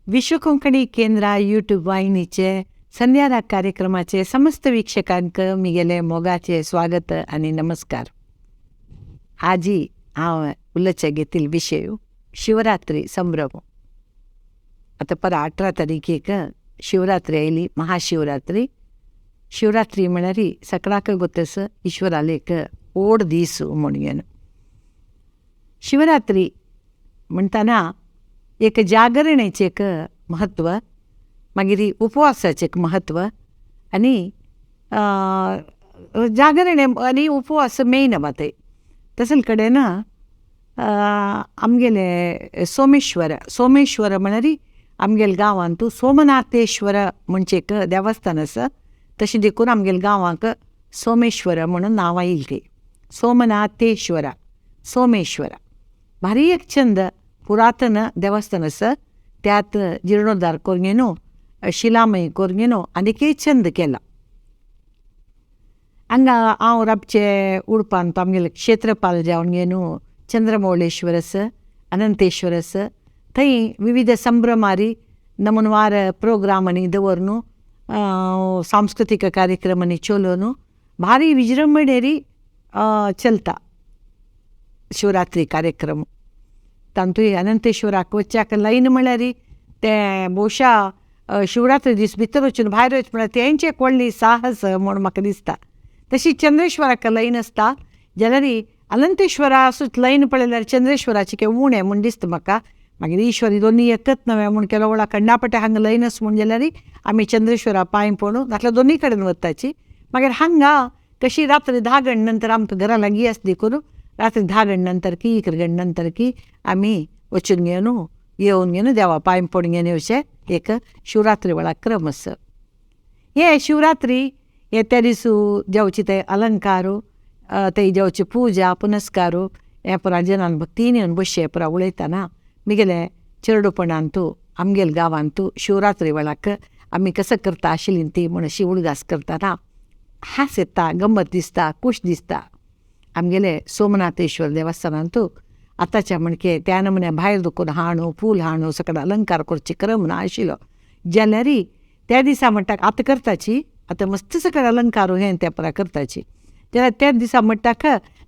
विश्व कोंकणी केंद्र यूट्यूब वाहिनीचे संध्याराग कार्यक्रमाचे समस्त वीक्षकांक मिगेले मोगाचे स्वागत आनी नमस्कार. आजी हांव उलोवचे घेतील विशय शिवरात्री संभ्रम. आतां परा 18 तारखेक शिवरात्री आयली, महाशिवरात्री. शिवरात्री म्हळ्यार सगळ्याक गोतस ईश्वराले एक व्हड दीस म्हणून. शिवरात्री म्हणटना एक जागरणेचें एक म्हत्व, मागीर उपवासाचें एक म्हत्व, आनी जागरण आनी उपवास मेन आहा थंय. तसले कडेन आमगेले सोमेश्वर, सोमेश्वर म्हळ्यार आमगेले गांवांत सोमनाथेश्वर म्हणचें एक देवस्थान आसा. तशें देखून आमगेले गांवांक सोमेश्वर म्हणून नांव आयिल्लें थंय. सोमनाथेश्वर, सोमेश्वर भारी एक छंद पुरातन देवस्थान आसा. त्यात जिर्णोद्धार करून न्हू, शिलामय करून न्हू आनीकय छंद केला. हांगा हांव राबचे उडपांत आमगेले क्षेत्रपाल जावन न्हू चंद्रमौळेश्वर आसा, अनंतेश्वर आसा. थंय विविध संभ्रमारी नमूनवार प्रोग्रामांनी दवर न्हू, सांस्कृतीक कार्यक्रमांनी चलोवन भारी विजृंभणेरी चलता शिवरात्री कार्यक्रम. तातूंत अनंतेश्वराक वचच्याक लायन म्हळ्यार तें भोवशा शिवरात्री दीस भितर वचून भायर वच म्हळ्यार तेंचें एक व्हडलें साहस म्हूण म्हाका दिसता. तशी चंद्रेश्वराक लायन आसता जाल्यार अनंतेश्वरा असोच लायन पळयल्यार चंद्रेश्वराचें कितें उणें म्हूण दिसता म्हाका. मागीर ईश्वरी दोनूय एकच नवें म्हूण केलो व्हडा कंडापटे हांगा लायन आसा म्हूण जाल्यार आमी चंद्रेश्वरा पांय पडून नातल्यार दोनूय कडेन वताची. मागीर हांगा कशी रात्री 10 गण नंतर आमकां घरा लागीं आसा देखून रात्री 10 गण नंतर की 11 गण नंतर की आमी वचून घेवन येवन घेवन देवा पांय पडून घेवन येवचें एक शिवरात्री वेळार क्रम आसा. हे शिवरात्री हे त्या दिसू जेवचे ते अलंकार, ते जेवची पुजा पुनस्कार हे पुरा जनान भक्तीन येवन बसचे पुरा उलयतना मिगेले चेरडुपणांत आमगेले गांवांत शिवरात्री वेळाक आमी कसं करता आशिल्लीं ती म्हूण अशी उडगास करतना हांस येता, गम्मत दिसता, खूश दिसता. आमगेले सोमनाथेश्वर देवस्थानांत आतांच्या म्हणके त्या नमुन्या भायर दुखून हाणू फूल हाणू सगळें अलंकार करचे क्रम ना आशिल्लो जाल्यार त्या दिसा म्हणटा आतां करताची, आतां मस्त सगळें अलंकार हें तें पुरा करताची. जाल्यार त्या दिसा म्हणटाक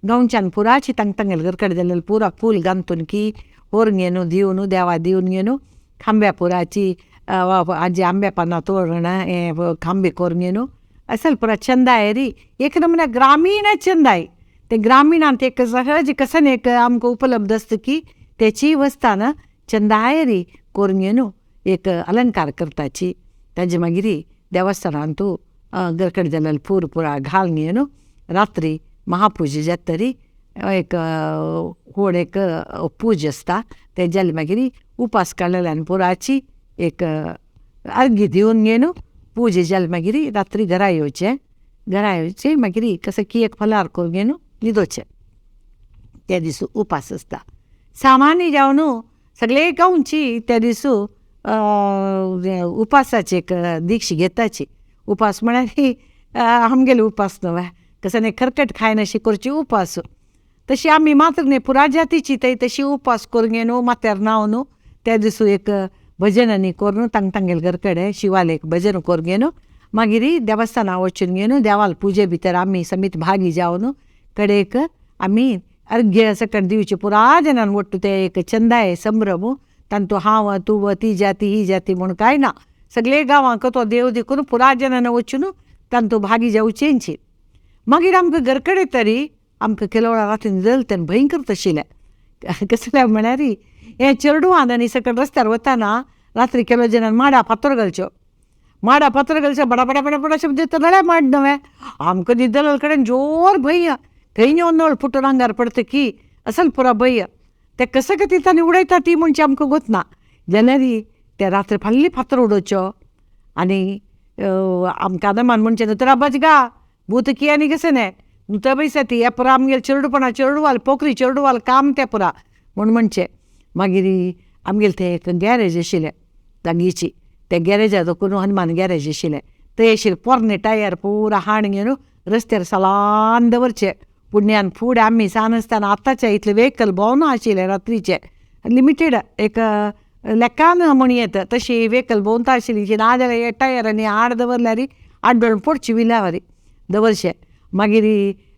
गांवच्यान पुराची तांकां तांगेले घर कडेन जाल्यार पुरा फूल घालतून की व्हरून घेवन दिवन देवा दिवन घेवन खांब्या पुराची आजी आंब्या पानां तोरण हें खांबे करून घेवन असल पुरा छंदाय री एक नमुन्या ग्रामीण छंदाय. ते ग्रामीणांत एक सहज कसन एक आमकां उपलब्ध आसता की तेची वचतना चंदाय री करून घेवन एक अलंकार करताची. ताजे मागीर देवस्थानांत घरकडेन जाल्यार पूर पुरा घालून घेवन रात्री महापुजा जातरी एक व्हड एक पूजा आसता. तें जालें मागीर उपास काडलेल्यान पुराची एक अर्घ्य दिवन घेवन पुजा जाली मागीर रात्री घरा येवचें. घरा येवचें मागीर कसो की एक फलार करून घेवन न्हिदोचें. त्या दीस उपास आसता. सामान्य जावन सगळे गांवची त्या दीस उपासाची एक दीक्ष घेताची. उपास म्हळ्यार आमगेले उपास न्हय कसो न्ही खरकट खायनाशी करची उपास. तशी आमी मात्र न्ही पुरा जातीची थंय तशी उपास करून घेवन माथ्यार न्हांवन त्या दीस एक भजन आनी करून तांकां तांगेले घर कडेन शिवाले एक भजन करून घेवन मागीर देवस्थाना वचून घेवन देवाल पुजे भितर आमी समीत भागी जावन कडेक आमी अर्घ्य सकट दिवचे पुरा जनान वट्टू ते एक चंदाय संभ्रम. तांतू हांव तूं ती जाती ही जाती म्हूण कांय ना, सगळे गांवांक तो देव देखून पुरा जनान वचून तांतू भागी जावचेंची. मागीर आमकां घर कडेन तरी आमकां केलो वेळार राती न्हिदल तेन्ना भयंकर तशिल्लें. कसलें म्हळ्यार हें चेरडुवान आनी सकयल रस्त्यार वतना रात्री केलो जनान माडा फातर घालच्यो, माडा फातर घालच्यो बडा बडा बडा बडा शब्द येता रड्या माड नवें आमकां न्हिदल कडेन जोर भंय, थंय येवन नळ फुटून आंगार पडटा की असल पुरा भंय. ते कसं खातीर तांणी उडयता ती म्हणचे आमकां गोतना. जाल्यार ते रात्री फाल्ली फातर उडोवच्यो आनी आमकां अदमान म्हणचें न्हू तर बजगा भूत की आनी कशें न्हय न्हू बैसा ती हे पुरा आमगेले चेरडुपणा चेरडुवाल पोकरी चेरडुवाल काम तें पुरा म्हूण म्हणचें. मागीर आमगेलें तें एक गॅरेज आशिल्लें लागींची, त्या गॅरेजा देखून हनुमान गॅरेज आशिल्लें थंय आशिल्लें पोरणे टायर पुरा हाण घेवन रस्त्यार सलान दवरचे. पुण्यान फुडें आमी सान आसतना आतांचे इतले व्हेकल भोंवना आशिल्लें रात्रीचे, लिमिटेड एक लेकान म्हण येता तशी व्हेकल भोंवता आशिल्ली नाजाल्यार टायर आनी आड दवरल्यार आडबेळ पडची विल्यावरी दवरशे. मागीर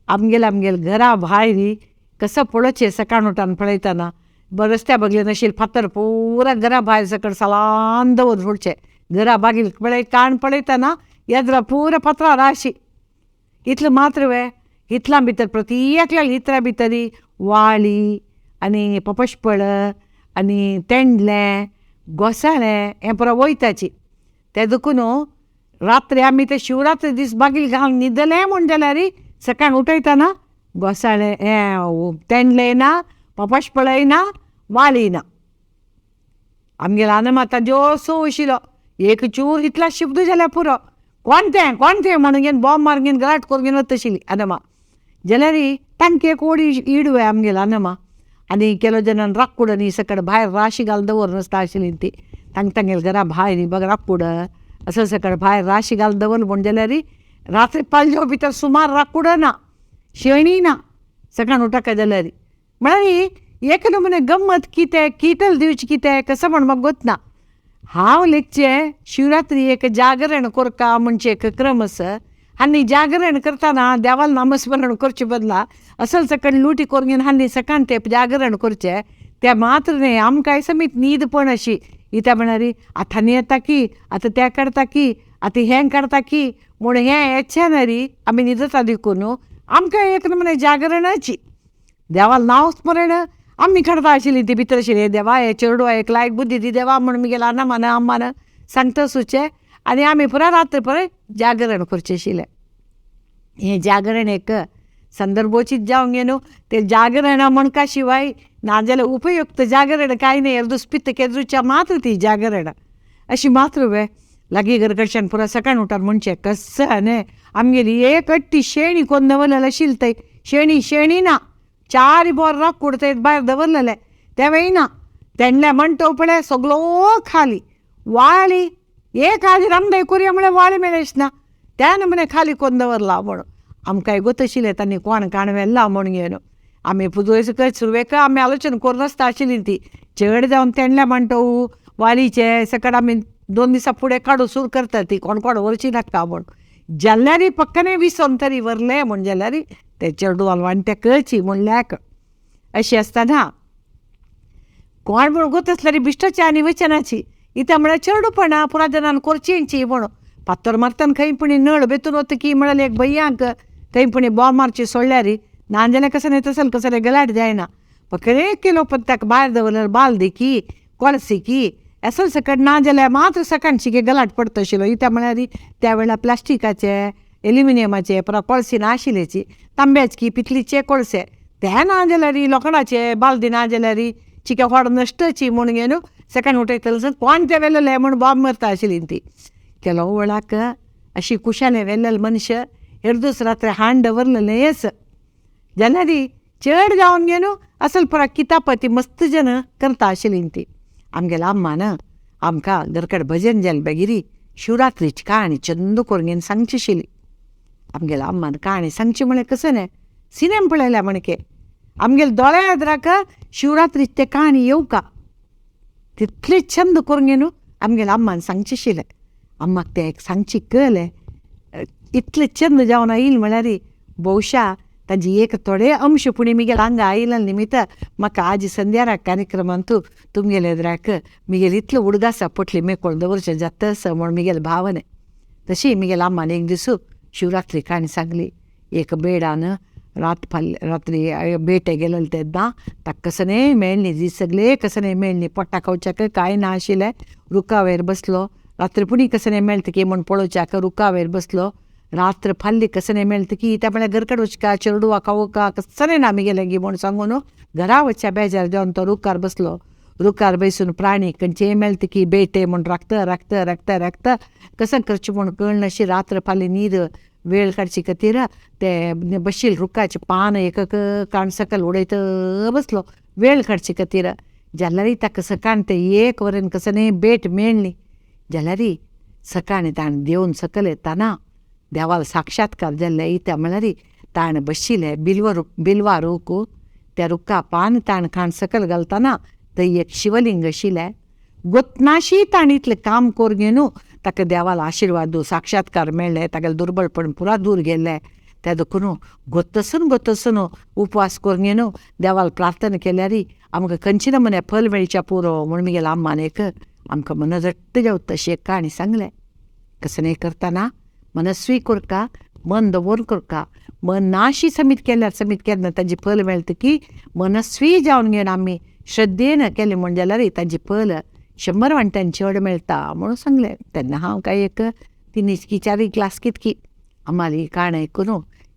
आमगेले आमगेले घरा भायर कसो पळोवचें सकाळ उठान पळयतना रस्त्या बगले नाशिल्ले फातर पुरा घरा भायर सकयल सलान दवर सोडचे घरा बागील पळय कान पळयतना येद्रा पुरा फातरा राशी. इतलें मात्र वे इतल्या भितर प्रति एकल्याक इतल्या भितर वाळी आनी पपशपळ आनी तेंडलें घोसाळें हें पुरो वयताची. तें देखून रात्री आमी ते शिवरात्री दीस बागील घालून न्हिदले म्हूण जाल्यार सकाळ उठयतना घोसाळें हें तेंडलें ना, पपशपळय ना, वाली ना. आमगेलो आनम आतां जोसो आशिल्लो एक चूर इतला शब्द जाल्यार पुरो कोण तें कोण तें म्हणून घेवन बॉम्ब मारून घेवन गलाट करून घेवन वता आशिल्ली अनमा. जाल्यार तांकी एक ओडी इडवे आमगेलो अनमा आनी केलो जनान राक्कूड आनी सकड भायर राशी घालून दवर नासता आशिल्ली ती तांग तांगेले घरा भायर बघ राक्कूड असं सकड भायर राशी घालून दवरलें म्हूण जाल्यार रात्री पालजो भितर सुमार राक्कूड ना, शेणी ना सकाळ उठाका जाल्यार. म्हळ्यार एक नमुने गम्मत कितें किटल दिवचें कितें कसो म्हण म्हाका गोत ना. हांव लेखचें शिवरात्री एक जागरण कोरका म्हणजे एक क्रम आसा आनी जागरण करतना देवाल नामस्मरण करचे बदला असल सकड लुटी करून घेवन आनी सकाळ ते जागरण करचें तें मात्र न्हय आमकां समीत न्हीद पण अशी इत्या म्हळ्यार आतां न्ही येता की आतां तें काडटा की आतां हें काडटा की म्हूण हें येचें न्ही आमी न्हिदता देखून आमकां एक नमुने जागरणाची देवाल नांव स्मरण आमी काडपा आशिल्ली ती भितर आशिल्ली देवा हे चेडवा एक लायक बुद्धी दी देवा म्हूण मुगेल्या अनमान अम्मान सांगता सुचें आनी आमी पुरा रात्र पळय जागरण करचें आशिल्लें. हें जागरण एक संदर्भोचीत जावंक गे न्हू तें जागरण म्हणका शिवाय नाजाल्यार उपयुक्त जागरण कांय न्ही अर्दूस पित्त केद्रुच्या मात्र ती जागरण अशी मात्र वे लागीं घर कडच्यान पुरा सकाळ उठार म्हणचें कसं न्ही आमगेली एक अट्टी शेणी कोन्न दवरलेलें आशिल्लें थंय शेणी शेणी ना चार बोर राकूड थंय भायर दवरलेलें तेंवूय ना. तेंडले म्हणटो पळय सगलो खाली वाळी एक आज रामदाय कोरया म्हळ्यार वाळी मेळच ना त्या नमुने खाली कोन्न दवरला म्हूण आमकांय गोत आशिल्लें तांणी कोण काण व्हेल्ला म्हूण घेवन आमी पुजोय सुरवेक आमी आलोचन करून नासता आशिल्ली ती चड जावन तेंडल्या म्हणटो वालीचे सकट आमी 2 दिसां फुडें काडूं सुरू करता ती कोण कोण व्हरची नाका म्हूण जाल्यार पक्कने विसोन तरी व्हरलें म्हूण जाल्यार ते चेडवान वांट्या कळची म्हूण लेक अशें आसतना कोण म्हूण गोत आसल्यार बिश्टाची आनी वचनाची इत्या म्हळ्यार चेडूपणां पुरा जनान कोरचेंची म्हूण फातर मारतना खंय पुणी नळ बेतून वतकी म्हळ्यार एक भंयांक खंय पुणी बॉम्ब मारची सोडल्यार नाजाल्यार कसं न्ही तसं कसं न्ही गलाट जायना पकडे केलो पण ताका भायर दवरल्यार बालदी की कोळसी की असल सकट ना जाल्यार मात्र सकाळची गलाट पडटा आशिल्लो. इत्या म्हळ्यार त्या वेळार प्लास्टिकाचे एल्युमिनियमाचे परत कोळसे नाशिल्ल्याची तांब्याचे की पितलीचे कोळसे ते ना जाल्यार लोखणाचे बालदी ना जाल्यार चिके होड नश्टची म्हूण घेवन सकाळी उठयतले कोण ते वेलेले म्हूण बॉम्ब मारता आशिल्ली ती. केलो वेळाक अशी कुशाले वेल्लेले मनुष्य हेरदूस रात्री हांड दवरलेलें येस जाल्यार चड जावन घेवन असल पुरा कितापाती मस्त जन करता आशिल्ली ती. आमगेल्या अम्मान आमकां घरकड भजन जालें बेगिरी शिवरात्रीची काणी चंद करून घेवन सांगची आशिल्ली. आमगेल्या अम्मान काणी सांगची म्हळ्यार कसं न्ही सिनेम पळयल्या म्हणके आमगेले दोळ्या एदराक शिवरात्रीची ते काणी येवका तितले छंद करून घेवन आमगेल्या अम्मान सांगचें आशिल्लें. अम्माक तें एक सांगची कळ्ळें इतलें छंद जावन आयिल्लें म्हळ्यार भोवशा ताजी एक थोडे अंश पुणी मिगेल हांगा आयिल्ल्या निमित्त म्हाका आज संध्यारा कार्यक्रमांत तुमगेले एदराक मिगेल इतलो उडगासा पोटली मेकोळ दवरचें जाता आसा म्हूण मिगेल भावने. तशी मिगेल अम्मान एक दीस शिवरात्री काणी सांगली. एक बेडान रात फाल रात्री बेटे गेलेले तेन्ना ताका कसने मेळ्ळी दीस सगळे कसने मेळ्ळी पोटा खावच्याक कांय ना आशिल्लें रुखावेर बसलो रात्री पुणी कसने मेळटा की म्हूण पळोवच्याक रुखावेर बसलो रात्र फाल्ली कसने मेळटा की त्या म्हळ्यार घरकड वचका चेडवा खावका कसने ना आमी गेले गी म्हूण सांगून घरा वचच्या बेजार जावन तो रुखार बसलो. रुखार बसून प्राणी खंयचेय मेळटा की बेटे म्हूण राखता राखता राखता राखता कसं करचें म्हूण कळनाशी रात्र फाल्ली न्हीद वेळ काडची खातीर ते बशील रुखाचें पान एक काण सकयल उडयत बसलो वेळ काडचे खातीर. जाल्यार ताका सकाळ ते एक वरेन कसं न्ही बेट मेळ्ळी जाल्यार सकाळीं ताणें देंवन सकयल येताना देवाल साक्षात्कार जाल्ले इत्या म्हळ्यार ताणें बशिल्लें बिल्व बिल्वा रूख त्या रुखा पान ताणें खाण सकयल घालतना थंय एक शिवलिंग आशिल्लें. गोतनाशी ताणें इतलें काम करून घेवन ताका देवालो आशिर्वाद साक्षात्कार मेळ्ळें, तागेलें दुर्बळपण पुरा दूर गेलें. त्या देखून गोत्तसून गोत्तसून उपवास करून घेवन देवाक प्रार्थना केल्यार आमकां खंयचे नमुने फल मेळचें पुरो म्हूण म्हगेल्या अम्मान एक आमकां मनजट्ट जावं तशी एक काणी सांगलें. कसलें करतना मनस्वी करका, मन दवरून करका, मन नाशी समीत केल्यार समीत केन्ना ताजी फल मेळटा की मनस्वी जावन घेवन आमी श्रद्धेन केलें म्हूण जाल्यार ताजी फल 100 वांट्यान चड मेळटा म्हणून सांगलें. तेन्ना हांव काय एक 3 4 क्लास कितकी अम्माली काणी आयकून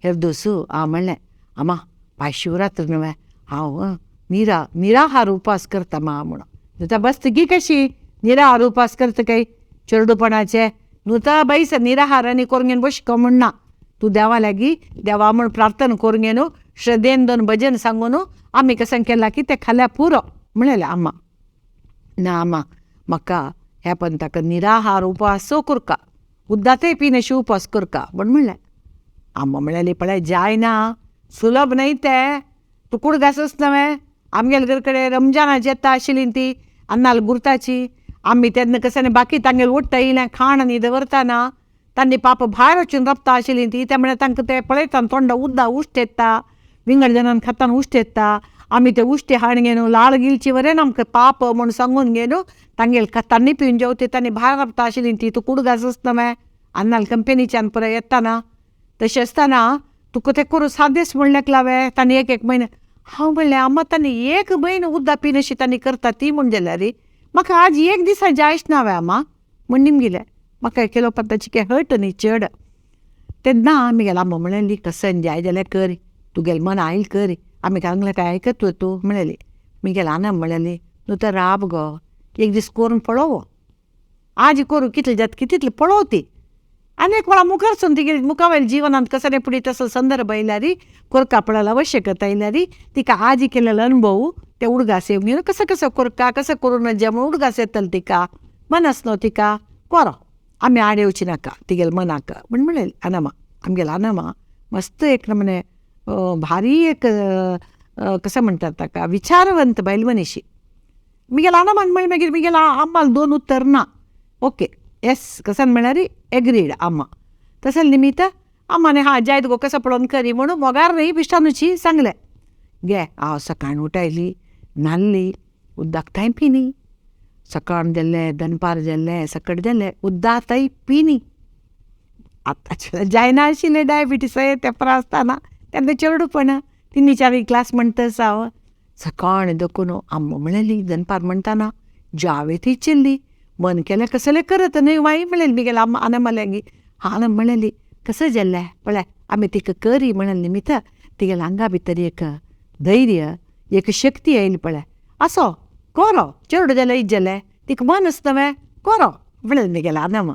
हेर दोसू हांव म्हणलें, अम्मा फाल्यां शिवरात्र न्हय, हांव निराहार उपास करता मा म्हणून. आतां बस गी कशी निराहार उपास करता काय चेरडुपणाचे न्हू तर बैस निराहार आनी करून घेवन बशको म्हणना, तूं देवा लागीं देवा म्हूण प्रार्थना करून घेवन श्रद्धेन 2 भजन सांगून आमी कसं केलां की तें खाल्यार पुरो म्हणलें अम्मा. ना अम्मा म्हाका ह्या पंथाक निराहार उपास करका, उद्दातय पिनशी उपास करका म्हूण म्हणलें. अम्मा म्हणलेली पळय जायना, सुलभ न्हय तें, तूं कुडगासच न्हय, आमगेले घर कडेन रमजानाची येता आशिल्ली ती अन्नाल गुर्ताची, आमी तेन्ना कसं बाकी तांगेर उडटा येयलें खाण आनी दवरताना तांणी पाप भायर वचून रपता आशिल्ली ती, त्या म्हळ्यार तांकां ते पळयता तोंडा उद्दा उश्ट येता, विंगड जाणान खातान उश्ट येता, आमी ते उश्टे हाडून घेवन लाळ गिलची वरेन आमकां पाप म्हूण सांगून घेवन तांगेर तांणी पिवन जेवते तांणी भायर रपता आशिल्ली ती, तूं कुडगासच न्हय, अन्नाल कंपनीच्यान परत येताना तशें आसतना तुका तें करूं सादेच म्हणल्याक लावे तांणी एक एक म्हयनो. हांव म्हणलें अम्मा तांणी एक म्हयनो उद्दा पिनशी तांणी करता ती म्हूण जाल्यार म्हाका आज एक दिसा जायच ना वे अम्मा म्हूण निमगिलें. म्हाका केलो पण ताची काय हट न्ही चड. तेन्ना म्हगेल्या अम्मा म्हणलेली कसन जाय जाल्यार कर, तुगेलें मन आयल कर, आमी सांगलें काय आयकत तूं म्हणलेली. म्हगेल्या आना म्हणलेली न्हू तर राब गो एक दीस करून पळोवं, आज करूं कितलें जाता तितलें पळोव ती. आनी एक वेळा मुखारसून तिगेली मुखावयल्या जिवनांत कसो रे फुडें तसो संदर्भ आयल्यार कोरका पळोवप आवश्यकता आयल्यार तिका आजी केलेलो अनुभव ते उडगास येवन घेवन कसो कसो कोरका कसो करूं नजे म्हूण उडगास येतलो तिका, मनस न्हू तिका कोरो आमी आड येवची नाका तिगेले मनाक म्हूण म्हणलें. अनामा आमगेलो अनामा मस्त एक नमने भारी एक कसं म्हणटात ताका विचारवंत बायल मनीशी. म्हगेल्या अनामान म्हणलें मागीर म्हगेल्या अम्माक 2 उत्तर ना, ओके येस कसं म्हळ्यार एग्रीड अम्मा. तसं निमित्त अम्माने हा जायत गो कसं पळोवन करी म्हणून मोगार न्ही बिश्टानुची सांगलें. गे हांव सकाळीं उठायली न्हाल्ली उदक थंय पिनी, सकाळ जाल्लें दनपार जाल्लें सकट जाल्लें उदक थंय पिनी. आतांचें जायना आशिल्लें डायबिटीस तेंपरा आसतना तेन्ना चेडूपण 3 4 क्लास म्हणटच हांव. सकाळीं देखून अम्मा म्हणलेली दनपार म्हणटाना जावे ती चिल्ली मन केलें कसलें करत न्हय वाय म्हणलेली म्हगेल्या अम्मा आना लागीं. आना म्हणलेली कसं जाल्लें पळय आमी तिका करी म्हणलें निमित्त तिगेल्या आंगा भितर एक धैर्य एक शक्ती आयली पळय, असो कोरो चेडूं जाल्यार is जालें तिका मन आसता न्हय कोरो म्हणलें म्हगेल्या आनामा.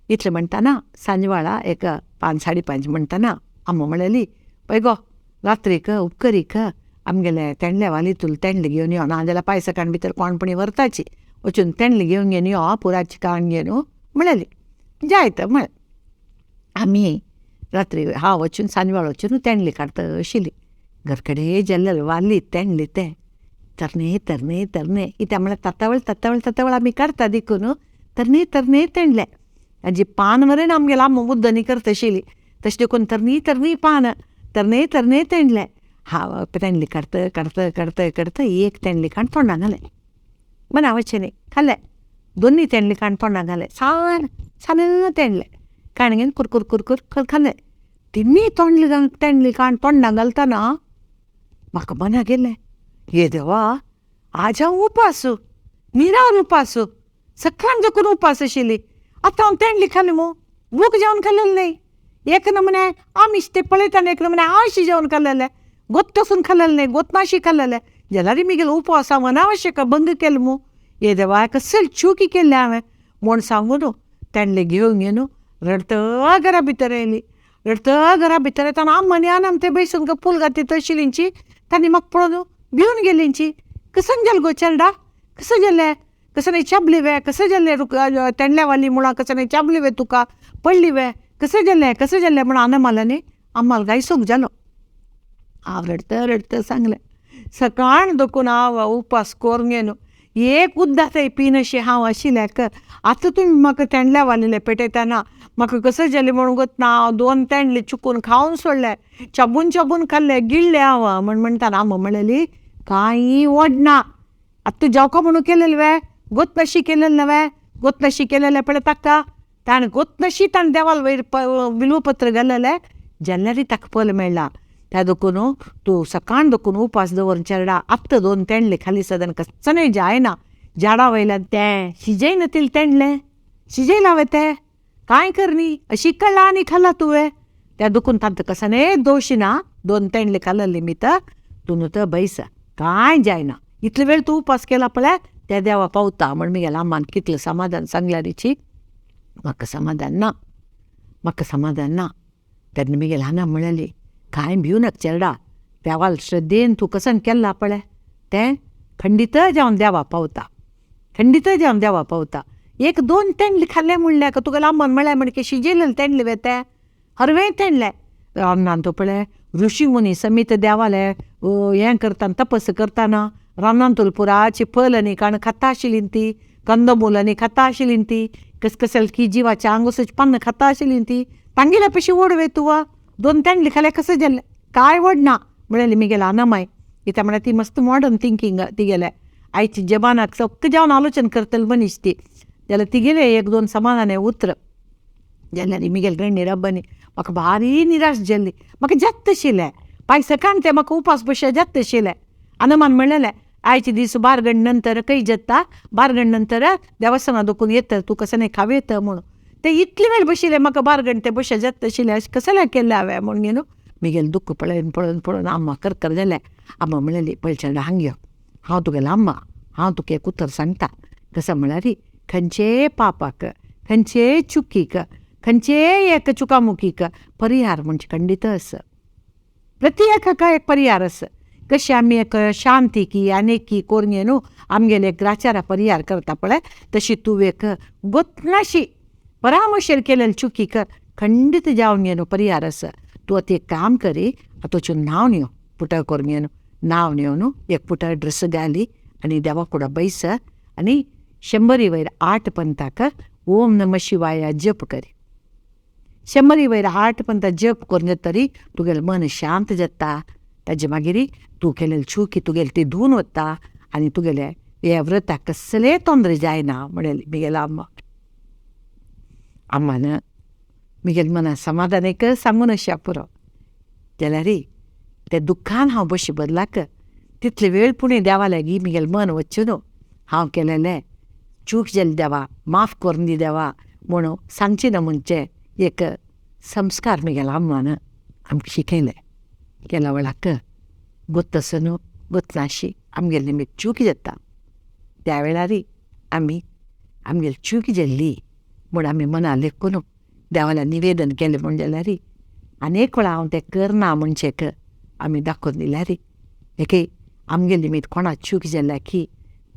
इतलें म्हणटाना सांजवाळा एक 5 5:30 म्हणटाना अम्मा म्हणलेली पळय गो रात्रीक उपकरीक आमगेले तेंडले वाली तुल तेंडले घेवन यो, नाजाल्यार पायसा काण भितर कोणपणी व्हरताची वचून तेंडले घेवन घेवन यो पुराची काण घेवन म्हणलेली जायत म्हळें. आमी रात्री हांव वचून सांजवाळ वचून तेंडली काडटा आशिल्ली, घरकडे जाल्ले वाली तेंडली तें तरणे तरणे तरणे कित्याक म्हळ्यार तातावळ तातावळ तातावळ आमी काडटा देखून तरणे तरणे तेंडले ताजी पान मरेन आमगेलो आम्मा मुद्दनी करता आशिल्ली तशें देखून तरणी तरणी पान तरणे तरणे तेंडले. हांव तेंडली काडटा काडटा काडटा काडटा एक तेंडली काण तोंडां घालें, मना वचें न्ही खालें, 2 तेंडली काण तोंडां घालें, सान सान तेंडले काण घेवन कुरकुर कुरकुर खालें. 3 तोंडली तेंडली काण तोंडां घालतना म्हाका मना गेलें, ये देवा आज हांव उपास निरार उपास, सकाळ देखून उपास आशिल्ली, आतां हांव तेंडली खाली मू भूक जेवण खाल्लें न्ही, एक नमुने आमीश ते पळयतना एक नमुने आळशी जेवण खाल्लेलें, गोत्तसून खाल्लेलें न्ही, गोतनाशी खाल्लेलें जाल्यार म्हगेलो उपवास हांव अनावश्यक भंग केलो मू, ये देवा कसली चुकी केल्ली हांवें म्हूण सांगून तेंडले घेवन घेवन रडत घरा भितर आयली. रडत घरा भितर येतना आम्मा आनी आनाम ते बैसून फूल घातीत आशिल्लींची तांणी म्हाका पळोवन भिवन गेलींची, कसं जालें गो चेरडा कसं जालें, कसं नाही चाबली वे, कसं जालें तुका तेंडल्या वाली मुळां कसं नाही चाबली वे, तुका पडली वे, कसं जालें कसं जालें म्हूण आनमालांनी आम्हाला गायसूंक जालो. हांव रडत रडत सांगलें सकाळ देखून हांव उपास करून घेवन एक उद्दां पिनशी हांव आशिल्ल्याक आतां तुमी म्हाका तेंडल्या वालेले पेटयतना म्हाका कसो जालें म्हणून गोतना हांव 2 तेंडले चुकून खावन सोडले, चाबून चाबून खाल्ले, गिळ्ळे हांव म्हण म्हणटाना आम्मा म्हणलेली कांय ओडना. आतां तूं जेवका म्हणून केलेलें वे, गोतनशी केलेलें नवे, गोतनशी केलेलें पळय ताका ताणें गोतनशी ताणें देवाल वयर बिल्वपत्र घालेलें जाल्यारय ताका फल मेळ्ळां. त्या देखून तूं सकाळ देखून उपास दवर चेरडा, आत्तां 2 तेंडले खाली सदन कसनय जायना. झाडा वयल्यान तें शिजयना तितलें तेंडलें शिजयलां वे तें कांय करनी अशी कळ्ळा आनी खाला तुवें. त्या देखून तांकां कसनय दोश ना, 2 तेंडले खाल्ले निमित्त तूं न्हू तर बैस कांय जायना, इतले वेळ तूं उपास केला पळय त्या देवा पावता म्हण म्हगेल्या अम्मान कितलें समाधान सांगल्यारीची म्हाका समाधान ना, म्हाका समाधान ना. तेन्ना म्हगेल्या आना म्हणलेली कांय भिवू नाका चेरडा, देवाल श्रद्धेन तूं कसन केल्ला पळय तें खंडीत जावन देवा पावता, खंडीत जावन देवा पावता. 1 2 तेंडले खाल्ले म्हणल्यार तुगेल्या अम्मान म्हळ्यार म्हणके शिजयलेलें तेंडले वे तें हरवें तेंडलें. रानान तो पळय ऋषी मुनी समीत देवाले हें करतना तपस करतना रानांतूल पुराची फल आनी काण खाता आशिल्ली ती, कंदमूल आनी खाता आशिल्ली ती, कसकसल की जिवाच्या आंगोसची पानां खाता आशिल्ली ती, तांगेल्या पशी ओड वे तुवा 2 तेंडले खाल्यार कसं जालें कांय वडना म्हणलेली म्हगेल्या आनामाय. कित्याक म्हळ्यार ती मस्त मॉडर्न थिंकींग तिगेलें, आयच्या जमानाक सगळें जावन आलोचन करतली मनीस ती. जाल्यार तिगेलें 1 2 समाधान उतर जाल्यार म्हगेले गण्णी रब्बानी म्हाका भारी निराश जाल्ली, म्हाका जाता आशिल्लें पाय सकाळ तें म्हाका उपास बशे जाता आशिल्लें. आनमान म्हणलेलें आयचे दीस बारगण नंतर खंय जाता, बारगण नंतर देवस्थाना दुखून येता तूं कसं नाही खाव येता म्हणून. ते इतले वेळ बशिल्लें म्हाका बारगण ते बशे जाता आशिल्लें अशें कसलें केल्लें हांवें म्हणून न्हू म्हगेलें दुख्ख पळोवन पळोवन पळोवन अम्मा करकर जालें. अम्मा म्हणलेली पळय चेडा हांग यो, हांव तुगेलें अम्मा, हांव तुका एक उतर सांगता. कसं म्हळ्यार खंयचेय पापाक, खंयचेय चुकीक, खंयचेय एक चुकामुकीक परिहार म्हणजे खंडीत आसा, प्रति एकाक एक परिहार आसा. कशी आमी एक शांतीकी आनेकी करून न्हू आमगेले ग्राचारा परिहार करता पळय तशी तूं एक गोतनाशी परामर्शेर केलेले चुकीक खंडीत जावन न्हू परिहार आसा. तूं आतां एक काम करी, आतां न्हांवन यो, पुटा करून न्हू न्हांवन येवन एक पुटा ड्रेस घाली आनी देवा कुडा बैस आनी 100 वयर 8 पंथाक ओम नमः शिवाय जप करी. 100 वयर 8 पंथा जप करून जातरी तुगेलें मन शांत जाता. ताजे मागीर तूं केलेली चुकी तुगेली ती धुवन वता आनी तुगेले हे व्रताक कसलें तोंदरे जायना म्हणलेली म्हगेल्या अम्मा. अम्मान म्हगेल्या मना समाधान एक सांगून अशें पुरो जाल्यार ते दुख्खान हांव बशी बदलाक तितले वेळ पुणें देवा लागीं म्हगेलें मन वचचें न्हू, हांव केलेलें चूक जाली देवा माफ करून दी देवा म्हणून सांगचें ना म्हणचें एक संस्कार म्हगेल्या अम्मान आमकां शिकयलें. केल्या वेळाक गोत्तसो न्हू गोतनाशी आमगेले निमित्त चूक जाता त्या वेळार आमी आमगेली चूक जाल्ली म्हूण आमी मना लेखून देवाला निवेदन केलें म्हूण जाल्यार आनी एक वेळा हांव तें करना म्हणचें आमी दाखोवन दिल्यार एके आमगे निमित्त कोणा चूक जाल्या की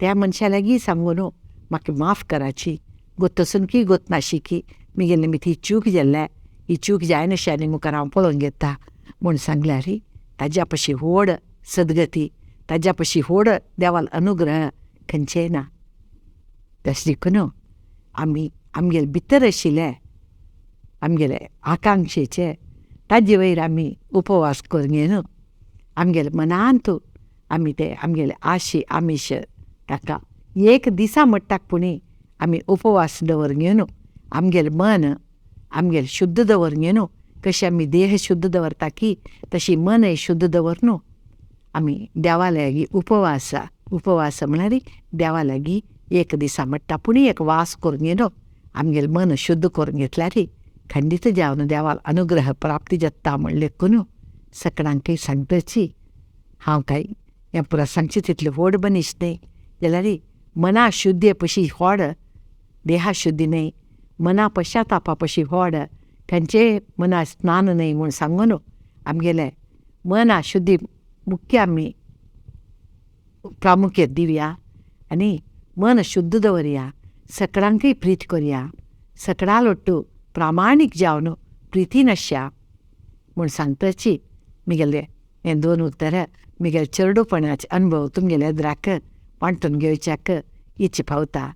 त्या मनशा लागीं सांगून न्हू म्हाका माफ कराची, गोत्तसून की गोतनाशी की म्हगे निमित्त ही चूक जाल्ल्या, ही चूक जायनाशी आनी मुखार हांव पळोवन घेता म्हूण सांगल्यार ताज्या पशी व्हड सदगती, ताज्या पशी व्हड देवाल अनुग्रह खंयचेय ना. तशें देखून आमी आमगेले भितर आशिल्ले आमगेले आकांक्षेचे ताजे वयर आमी उपवास करून घेवन आमगेले मनांत आमी ते आमगेले आशी आमीश ताका एक दिसा म्हणटाक पुणी आमी उपवास दवर घेवन आमगेलें मन आमगेलें शुद्ध दवर घेवन कशें आमी देह शुद्ध दवरता की तशी मनय शुद्ध दवर न्हू आमी देवा लागीं उपवास, उपवास म्हळ्यार देवा लागीं एक दिसा म्हणटा पुणी एक वास करून घेवन आमगेलें मन शुद्ध करून घेतल्यार खंडीत जावन देवाल अनुग्रह प्राप्ती जाता म्हण लेखून सगळ्यांकय सांगताची. हांव काय हें पुरा सांगचें तितलें व्हड मनीस न्हय जाल्यार मना शुद्धी पशी व्हड देहा शुद्धी न्हय, मना पश्चातापा पशी व्हड खंयचेय मना स्नान न्हय म्हूण सांगून आमगेलें मना शुद्धी मुख्य आमी प्रामुख्य दिवया आनी मन शुद्ध दवरया, सगळ्यांकय प्रीत करया, सगळ्या लोट्टू प्रामाणीक जावन प्रितीन आसया म्हूण सांगताची म्हगेलें हें 2 उतरां म्हगेले चेरडुपणाचे अनुभव तुमगेले एदराक वांटून घेवच्याक इच पावता.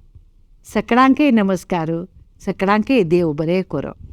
सकडांकय नमस्कार, सकडांकय देव बरें करो.